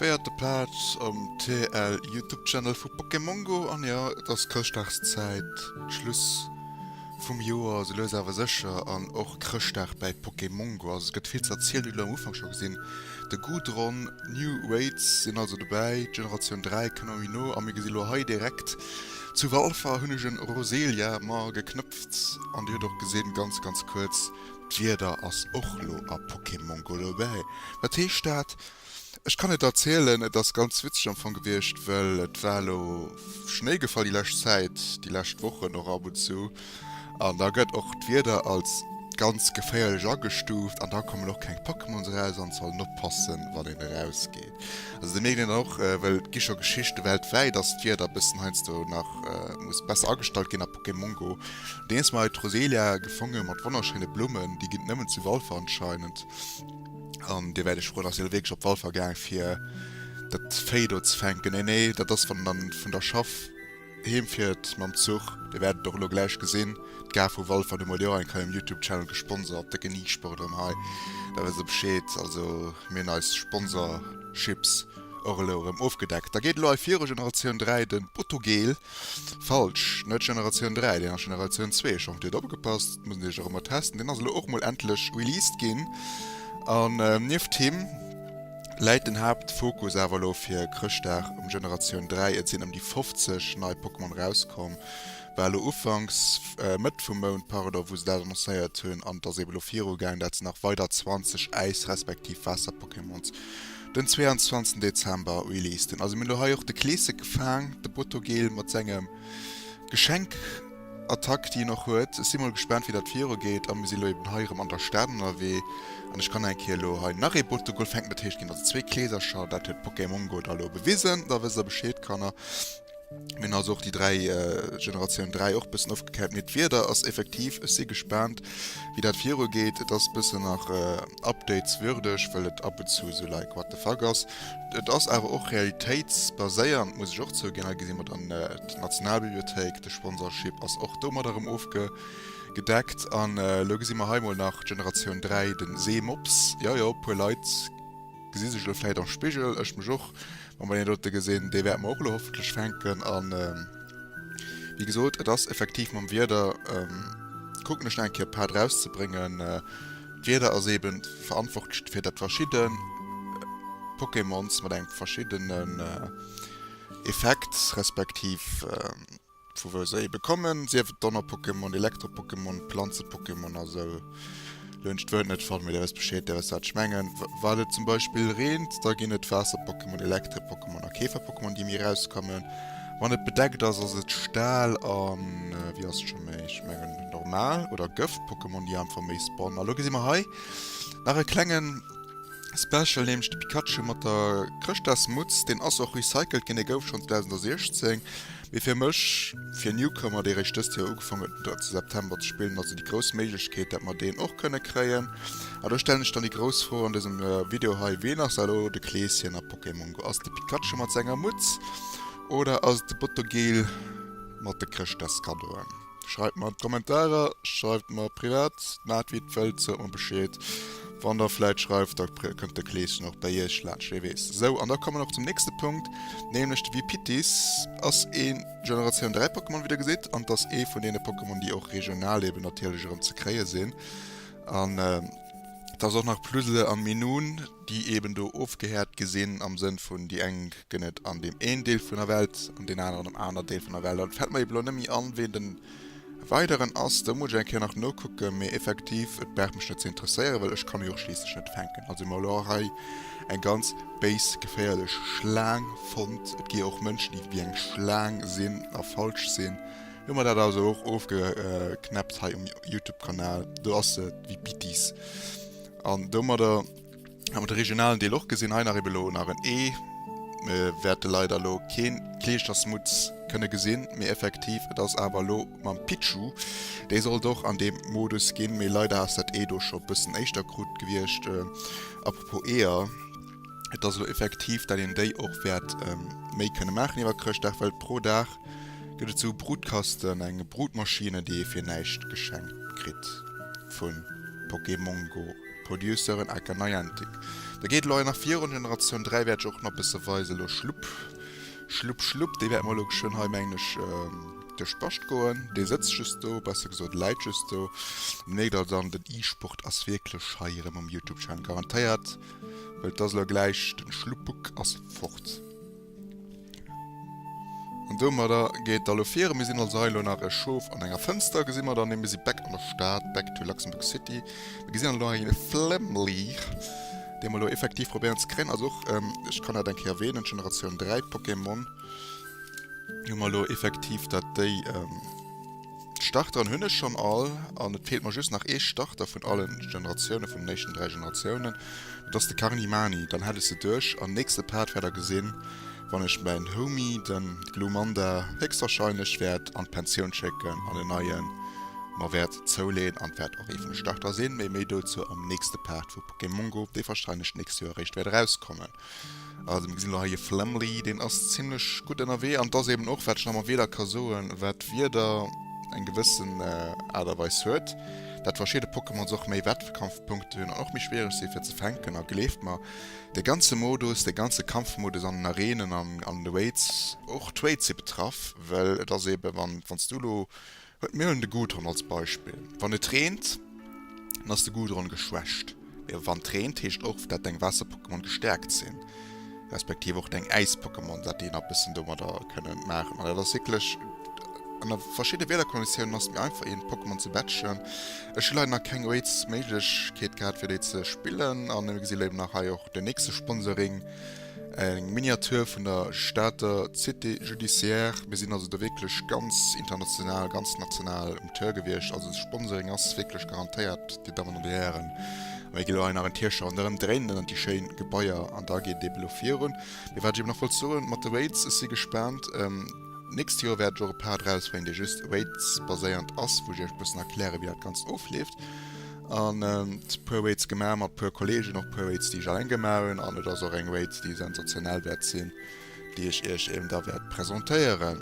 Véierte Plaz am TL Youtube Channel vu Pokémongo an jo et ass Chrëschtdagszäit, Schluss vum Joer sou lues awer sécher an och Chrëschtdag bäi Pokémongo. Also et gëtt vill ze erzielen, hutt elo am Ufank scho gesinn. De Goudron, New Raids sinn also dobäi, d'Generatioun 3 kënnt ëmmer méi no a mir gesi lo hei direkt zu Walfer hunn ech en Roselia mer geknëpft an dir hutt och gesinn ganz ganz kuerz, D'Wieder ass och lo a Pokémon Go dobäi. Wat heescht dat? Ech kann et erzielen, et ass ganz witzeg am Fong gewiescht, well et war lo Schnéi gefall déi lescht Zäit, déi lescht Wochen och ab und zu, an da gëtt och d'Wieder als ganz geféierlech agestuuft an da kommen och keng Pokémons eraus an et soll een oppassen, wann een erausgeet. Also do mierkt een dann och, well et gi scho Geschichte weltwäit, dass d'Wieder e bëssen heiansdo nach muss besser agestallt ginn a Pokémon Go. Deens mer hei d'Roselia gefonge mat wonnerschéine Blummen, déi ginn et nëmmen zu Walfer anscheinend. An dir wäert iech froen, ass hie lo wierklech op Walfer gaang fir dat Véi do ze fänken? Nee, nee, dat ass wann en dann vun der Schaff heem fiert mam Zuch. Dir wäert et och elo gläich gesinn, d'Gare vu Walfer, do hu mer jo och eng Kéier um Youtube Channel gesponsert, décken E-Sport erëm hei, da wësst der Bescheed. Also mir hunn eis Sponsorships och elo erëm ofgedeckt. Da geet elo hei viru, Generatioun 3, de Botogel. Falsch, net Generatioun 3, deen ass Generatioun 2. Ech hoffen dir hutt opgepasst, muss een iech och ëmmer testen. Deen ass elo och mol endlech released ginn an nieft him läit den Haaptfokus awer elo fir Chrëschtdag um Generatioun 3. Et sinn ëm déi 50 nei Pokémon erauskomm, war elo ufanks, Mëtt vum Mount, pardon, wou se dat annoncéiert hunn an et ass eben elo virugaang, dat se nach weider 20 Äis respektiv Waasser-Pokémons Den 22 Dezember released en. Also mir hunn elo hei och de Kleesek gefaang, de Botogel mat sengem Geschenk-Attack déi en och huet. Ech si mol gespaant wéi dat viru geet a mir si elo eben hei erëm an der Stad ënnerwee an ech kann eng Kéier elo hei nach ee Botogol fänken. Dat heescht et ginn also zwee Kleesercher, dat huet Pokémon Go da elo bewisen. Da wësst der Bescheed Kanner. Mir hunn also och déi 3, Generatioun 3 och bëssen ofgekäppt. Mee d'Wieder ass effektiv, ech si gespaant, wéi dat virugeet. Et ass bëssen nach updateswürdeg, well et ab und zu esou like what the fuck ass. Et ass awer och realitéitsbaséiernd, muss ech och zouginn. Hei gesi mer dann d'Nationalbibliothéik, de Sponsorship ass och domadder erëm ofgedeckt. An elo gesi mer hei mol nach Generatioun 3, de Seemops. Jo, jo, puer Leit gesi sech elo vläit am Spigel, ech mech och. Wa mer deen dote gesinn, dee wäerte mer och elo hoffentlech fänken. An wéi gesot, et ass effektiv mam Wieder, kucken ech nach eng Kéier e Part erauszebréngen. D'Wieder ass eeben verantwortlech dofir, datt verschidde Pokémons mat engem verschiddenen Effekt, respektiv Vu wou se ebe kommen, sief et Donner-Pokémon, Elektro-Pokémon, Planze-Pokémon a sou. Lo hunn ech d'Wuert net fonnt, mee dir wësst Bescheed, dir wësst wat ech mengen. Wann et zum Beispill reent, da ginn et Waasser-Pokémon, Elektro-Pokémon a Käfer-Pokémon, déi méi erauskommen. Wann et bedeckt ass, ass et Stahl an, wéi ass et scho méi, ech mengen normal oder Gëft-Pokémon, déi einfach méi spawnen. A lo gesi mer hei nach e klengen Special, nämlech de Pikachu mat der Chrëschtdagsmutz. Deen ass och recycelt ginn, dee gouf schonn 2016. Mee fir mech, fir Newcomer, dee réischt dëst Joer ugefaang huet den 3 September ze spillen, ass et déi grouss Méiglechkeet, dat mer deen och kënne kréien. A do stellen ech dann déi grouss Fro an dësem Video hei, Ween ass da elo de Kleeschen a Pokémon Go? Ass et de Pikachu mat senger Mutz oder ass et de Botogel mat de Chrëschtdagskaddoen? Schreift mer an d'Kommentarer, schreift mer privat, maacht wéi et wëllt, sot mer Bescheed. Wann der vläit schreift, da kënnt de Kleeschen och bei iech laanscht, wee weess. Sou, an da komme mer och zum nächste Punkt, nämlech de Vipitis ass ee Generatioun 3 Pokémon, wéi der gesitt, an 't ass ee vun deene Pokémon, déi och regional eben natierlech erëm ze kréie sinn. An 't ass och nach Plusle an Minun, déi eben do ofgehäert gi sinn, am Sënn vun déi eng gënn et an deem een Deel vun der Welt an deen aneren am aner Deel vun der Welt. An et fält mer eben elo net méi an, ween den weideren ass, do muss ech eng Kéier nach nokucken, mee effektiv, et brauch mech net ze interesséieren, well ech kann e jo och schliisslech net fänken. Also hu mer elo och hei eng ganz béis, geféierlech Schlaang fonnt. Et gi jo och Mënschen, déi wéi eng Schlaang sinn a falsch sinn. Hu mer dat also och ofgeknäppt hei um Youtube-Kanal. Do ass se, d'Vipitis. An domadder hu mer de regionalen Deel och gesinn. Hei nach ebe lo nach en Ee. Mir wäerte leider elo keen Kleeschersmutz kënne gesinn, mee effektiv, et ass awer elo mam Pichu. Dee sollt och an deem Modus ginn, mee leider ass dat Ee do scho bëssen éischter krut gewiescht. Apropos Eeër, et ass elo effektiv, dat een déi och wäert méi kënne maachen iwwer Chrëschtdag, well pro Dag gëtt et sou Brutkasten, eng Brutmaschine, déi ee fir näischt geschenkt kritt vu Pokémongo. Produceuren aka Niantic. Da geet elo hei nach virun, Generatioun 3 wäert ech och nach bësse weisen, elo Schlupp, Schlupp, Schlupp, dee wäerte mer elo geschwënn hei mengen ech duerch d'Bascht goen. Dee sëtzt just do, besser gesot läit just do. Mierkt also dann, den E-Sport ass wierklech hei erëm um Youtube Channel garantéiert, well et ass elo gläich, den Schluppuck ass fort. An domadder geet da lo viru. Mir sinn also hei elo nach e Schof an enger Fënster, gesi mer dann. Nee, mir si back an der Stad, back to Luxembourg City. Mir gesinn dann elo hei e Flemmli, dee mer elo effektiv probéieren ze kréien. Also och, ech kann dat eng Kéier erwähnen, Generatioun 3 Pokémon hu mer elo effektiv, dat déi. D'Starteren hunn ech schonn all an et feelt mer just nach ee Starter vun allen Generatiounen, vun den éischten 3 Generatiounen. Dat ass de Carnimani. Dann hätt ech se duerch an nächste Part wäert der gesinn, wann ech mäin Homie, den Glumanda, héchstwahrscheinlech wäert an d'Pensioun schécken an en neien mer wäert zouleen an wäert och ee vun de Starter sinn. Mee méi dozou am nächste Part vu Pokémon Go, dee wahrscheinlech d'nächst Joer eréischt wäert erauskommen. Also mir gesinn elo hei e Flemmli, deen ass zimlech gutt ënnerwee an et ass eben och, wat ech nach mam Wieder ka soen, wat d'Wieder eng gewëssen Aart a Weis huet, dat verschidde Pokémons och méi Wettkampfpunkte hunn an och méi schwiereg si fir ze fänken. A gleeft mer, de ganze Modus, de ganze Kampfmodus an den Arenen an an de Raids, och d'Raids si betraff, well et ass eben, wann wann s du elo Mir huelen de Gudron als Beispill. Wann et reent, dann ass de Gudron geschwächt. Mee wann et reent, heescht och, dat deng Waasser-Pokémon gestäerkt sinn, respektiv och deng Äis-Pokémon, dat déi nach bëssen domadder kënnen maachen. An dat ass wierklech, ënner verschidde Wiederkonditiounen ass et méi einfach een Pokémon ze batchen. Ech hu leider nach keng Raids-Méiglechkeet gehat fir déi ze spillen. An mir gesi eben nach hei och den nächste Sponsoring. Eng Miniatur vun der Stater Cité Judiciaire. Mir sinn also do wierklech ganz international, ganz national um Tour gewiescht. Also de Sponsoring ass wierklech garantéiert, Dir Dammen an Dir Hären. A mir gi lo hei nach en Tierche ronderëm dréinen ënnert déi schéin Gebaier an da geet et ebe lo virun. Mee wat ech eben nach wollt soen mat de Raids, ech si gespaant. D'nächst Joer wäert ech och e Part erausbréngen, dee just Raids-baséiernd ass, wou ech iech e bëssen erklären, wéi dat Ganzt ofleeft. An puer Raids gemaach mat puer Kollegen, och puer Raids déi ech alleng gemaach hunn an et ass och eng Raid déi sensationell wäert sinn, déi ech iech eben da wäert presentéieren.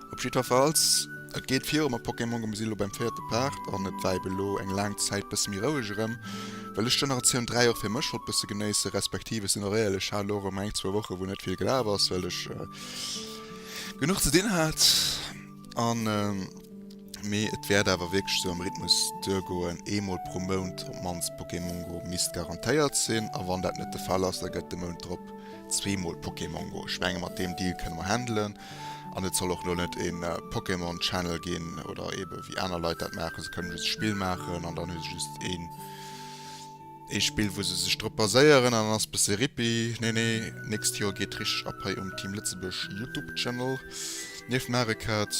Op jiddwerfalls, et geet viru mat Pokémon Go, mir sinn elo beim véierte Part an et war eben elo eng laang Zäit bësse méi roueg erëm, well ech Generatioun 3 och fir mech wollt bësse genéissen, respektiv ech sinn och éierlech, hat elo erëm eng, zwou Woche wou net vill gelaf ass, well ech genuch ze dinn hat an. Mee et wäert awer wierklech sou am Rhythmus duergoen, eemol pro Mount op d'mannst Pokémon Go misst garantéiert sinn. A wann dat net de Fall ass, da gëtt de Mount drop zweemol Pokémon Go. Ech menge mat deem Deal kënne mer handelen. An et soll och elo net e Pokémon Channel ginn oder ebe wéi aner Leit dat maachen, se kënnen just e Spill maachen an dann hu se just een. Ee Spill wou se sech drop baséieren an ass bësse rippi. Nee nee, nächst Joer geet richteg ab hei um Team Lëtzebuerg Youtube Channel. Nieft Mario Kart,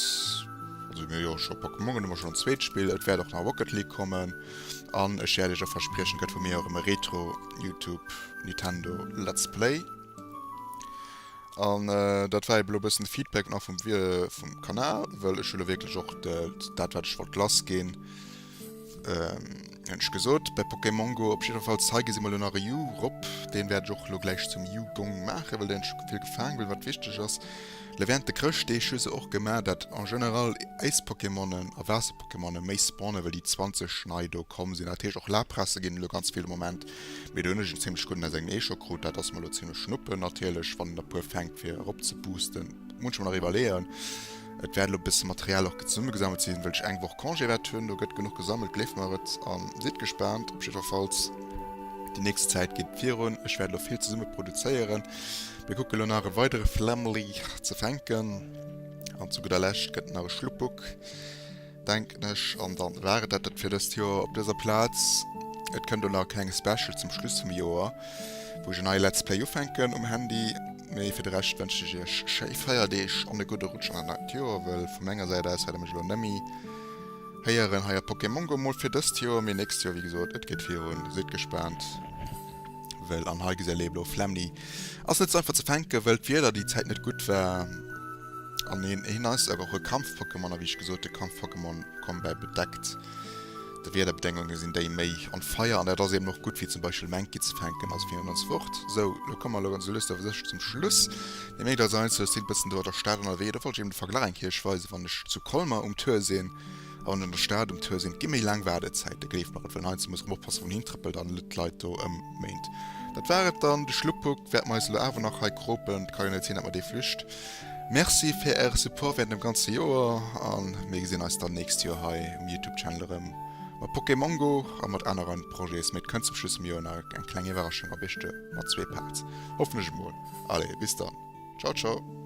also mir hu jo scho Pokémon, hunn mer schonn en zweet Spill, et wäert och nach Rocket League kommen an ech wäert iech och verspriechen, et gëtt vu mir och erëm e Retro Youtube Nintendo Let's Play. An dat war eben elo bëssen de Feedback nach vum vum Kanal, wëll ech hu lo wierklech och dat wat ech wollt lass ginn, hunn ech gesot bei Pokémon Go. Op jiddwerfalls hei gesi mer elo nach e Jurob, deen wäert ech och elo gläich zum Jugong maachen, well deen huet scho vill gefaang, well wat wichteg ass, elo während de Chrëschtdeeg hu se och gemaach, dat en général Äis-Pokémonen a Waasser-Pokémone méi spawnen, well déi 20 nei do komm sinn. Dat heescht och Laprasse ginn elo ganz vill de Moment. Mee do hunn ech en zimlech gudden aus engem Ee scho krut. Dat ass mer elo zimlech schnuppe natierlech, wann een der puer fänkt fir erop ze boosten. Muss ech mer nach iwwerleeën. Et wäert elo e bësse Material och zesummegesammelt sinn, wëll ech eng Woch Congé wäert hunn. Do gëtt genuch gesammelt, gleeft mer et. A sidd gespaant. Op jiddwerfalls, déi nächst Zäit geet et virun. Ech wäert elo vill zesumme produzéieren. Mir kucke elo nach e weidere Flämmli ze fänken. An zu gudder Lescht gëtt nach e Schluppuck. Denken ech. An dann war et dat dat fir dëst Joer op dëser Plaz. Et kënnt och nach e klenge Special zum Schluss vum Joer, wou ech en neie Let's Play ufänken um Handy. Mee fir de Rescht wënschen ech iech schéi Feierdeeg an e gudde Rutsch an dat neit Joer, wëll vu menger Säit aus wäert der mech elo nemmi héieren hei a Pokémon Go mol fir dëst Joer, mee nächst Joer wéi gesot, et geet virun, sidd gespaant, wëll an hei gesäit elo Flemly ass net sou einfach ze fänken, wëll d'Wieder déi Zäit net gutt war. An hien, hien ass awer och e Kampf-Pokémon, a wéi ech gesot, de Kampf-Pokémon Combat bedeckt de Wiederbedéngunge sinn déi méi on fire, an dat ass eben och gutt fir zum Beispill Mankey ze fänken, also fir ons fort. Sou, lo komme mer elo ganz lues awer sécher zum Schluss. Dir mierkt also heiansdo, ech sinn e bëssen do an der Stad ënnerwee, do wollt ech eben de Verglach eng Kéier iech weisen, wann ech zu Colmer um Tour sinn. A wann ech an der Stad um Tour sinn, et gi méi laang Waardezäiten, gleeft mer et, well heiansdo muss erëm oppassen, wou een hintrëppelt an net d'Leit do ëmméint. Dat war et dann. De Schluppuck wäerte mer eis elo awer nach hei kropen. Et ka jo net sinn, dat mer dee flücht. Merci fir äre Support während dem ganze Joer an mir gesinn eis dann nächst Joer hei um Youtube Channel erëm mat Pokémon Go a mat aneren Projets. Mee et kënnt zum Schluss vum Joer nach eng kleng Iwwerraschung a beschte mat zwee Parts. Hoffen ech emol. Allez bis dann. Ciao ciao.